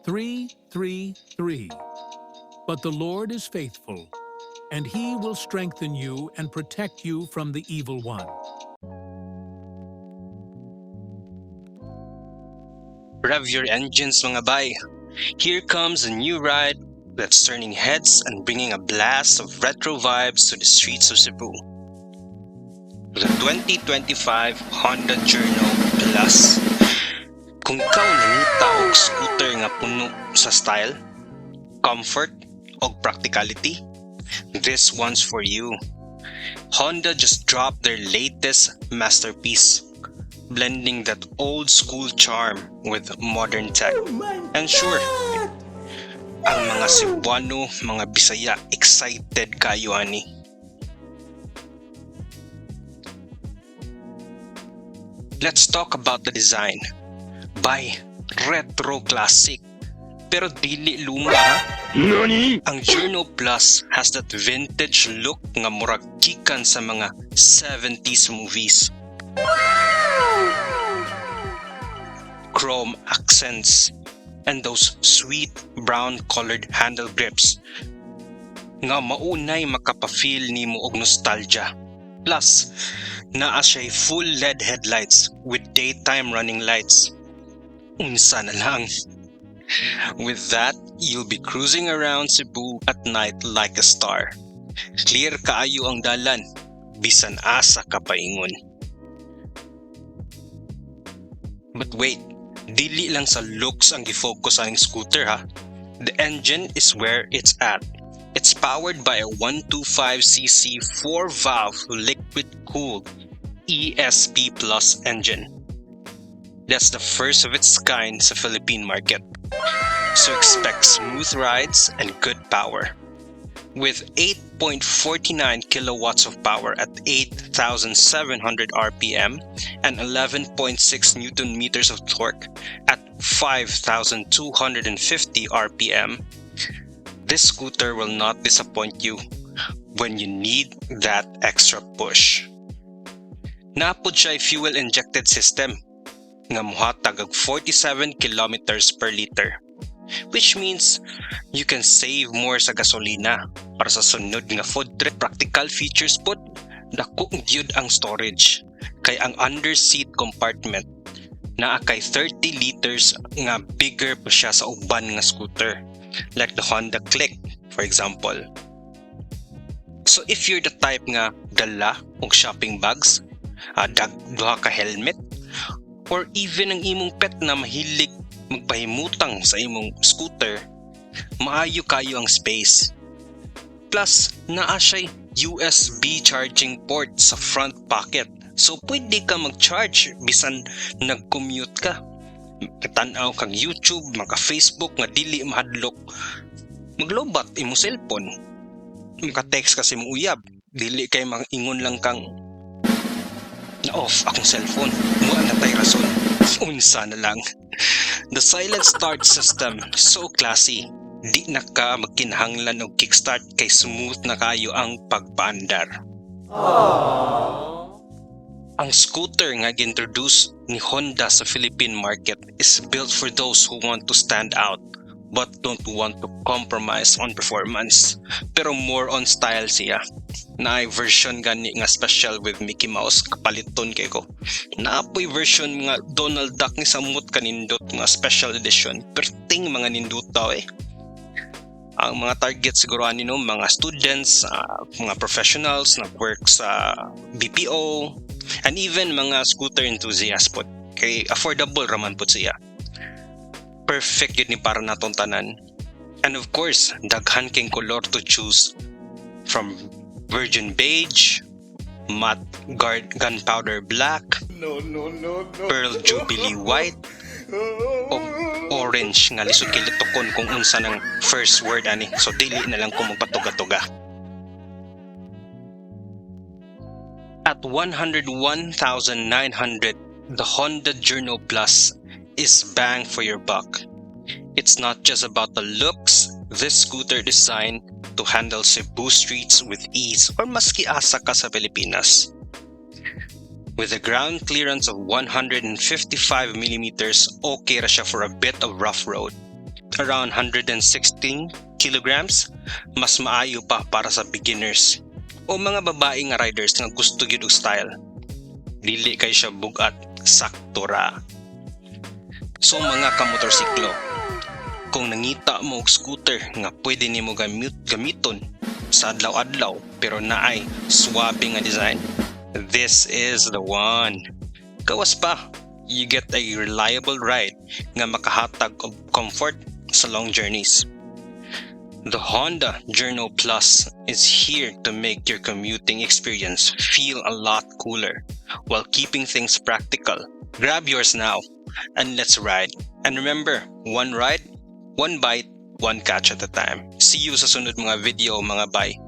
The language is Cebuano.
3:3:3. But the Lord is faithful, and he will strengthen you and protect you from the evil one. Rev your engines, mga bay. Here comes a new ride that's turning heads and bringing a blast of retro vibes to the streets of Cebu. The 2025 Honda Giorno Plus. Kung ikaw nangita og scooter nga puno sa style, comfort, og practicality, this one's for you. Honda just dropped their latest masterpiece, blending that old school charm with modern tech. And sure, ang mga Cebuano, mga Bisaya, excited kayo ani. Let's talk about the design. By retro classic. Pero dili luma ha. NANI? Ang Giorno Plus has that vintage look nga murag gikan sa mga 70s movies. Chrome accents and those sweet brown colored handle grips nga maunay makapa-feel nimo og nostalgia. Plus, naa siya'y full LED headlights with daytime running lights. Unsa na lang. With that, you'll be cruising around Cebu at night like a star. Clear kaayo ang dalan, bisan asa ka paingon. But wait, dili lang sa looks ang gifocus ang scooter ha. The engine is where it's at. It's powered by a 125cc 4-valve liquid-cooled ESP Plus engine. That's the first of its kind sa Philippine market. So expect smooth rides and good power. With 8.49 kilowatts of power at 8,700 RPM and 11.6 newton meters of torque at 5,250 RPM, this scooter will not disappoint you when you need that extra push. Napod siya fuel-injected system nga muhatag og 47 kilometers per liter, which means you can save more sa gasolina para sa sunod nga food trip. Practical features pod, dako gyud ang storage kay ang under seat compartment naa kay 30 liters nga bigger pa siya sa uban nga scooter like the Honda Click, for example. So if you're the type nga dala og shopping bags, dag duha ka helmet, or even ang imong pet na mahilig magpahimutang sa imong scooter, maayo kayo ang space. Plus, naa siya'y USB charging port sa front pocket. So pwede ka mag-charge bisan nag-commute ka. Tan-aw kag YouTube, maka Facebook nga dili mahadlok. Maglobat imo cellphone. Maka-text ka sa imong uyab, dili kay maingon lang kang na-off akong cellphone. Wa na tay rason. Unsa na lang. The silent start system, so classy. Di na ka magkinahanglan og kickstart kay smooth na kayo ang pagpaandar. Ang scooter nga gi-introduce ni Honda sa Philippine market is built for those who want to stand out but don't want to compromise on performance. Pero more on style siya. Naay version gani nga special with Mickey Mouse, kapaliton kay ko. Naapoy version nga Donald Duck ni samot kanindot nga special edition. Perting mga ninduta eh. Ang mga target siguro ani no, mga students, mga professionals nag-work sa BPO, and even mga scooter enthusiasts po. Kay affordable raman po siya. Perfect yun ni para natong tanan. And of course, daghan king color to choose from: virgin beige, matte guard gunpowder black, No, no, no, no. pearl jubilee white, o orange nga lisod kay litukon kung unsa ng first word ani. So dili na lang ko magpatuga-tuga. At 101,900, the Honda Giorno Plus is bang for your buck. It's not just about the looks. This scooter designed to handle Cebu streets with ease or maski asa ka sa Pilipinas. With a ground clearance of 155 millimeters, okay ra siya for a bit of rough road. around 116 kilograms, mas maayo pa para sa beginners o mga babae nga riders nga gusto gyud og style. Dili kay siya bugat, sakto ra. So mga kamotorsiklo, kung nangita mo og scooter nga pwede nimo gamiton sa adlaw-adlaw pero naay swabe nga design, this is the one. Gawas pa, you get a reliable ride nga makahatag og comfort sa long journeys. The Honda Giorno Plus is here to make your commuting experience feel a lot cooler while keeping things practical. Grab yours now and let's ride. And remember, one ride, one bite, one catch at a time. See you sa sunod mga video, mga bay.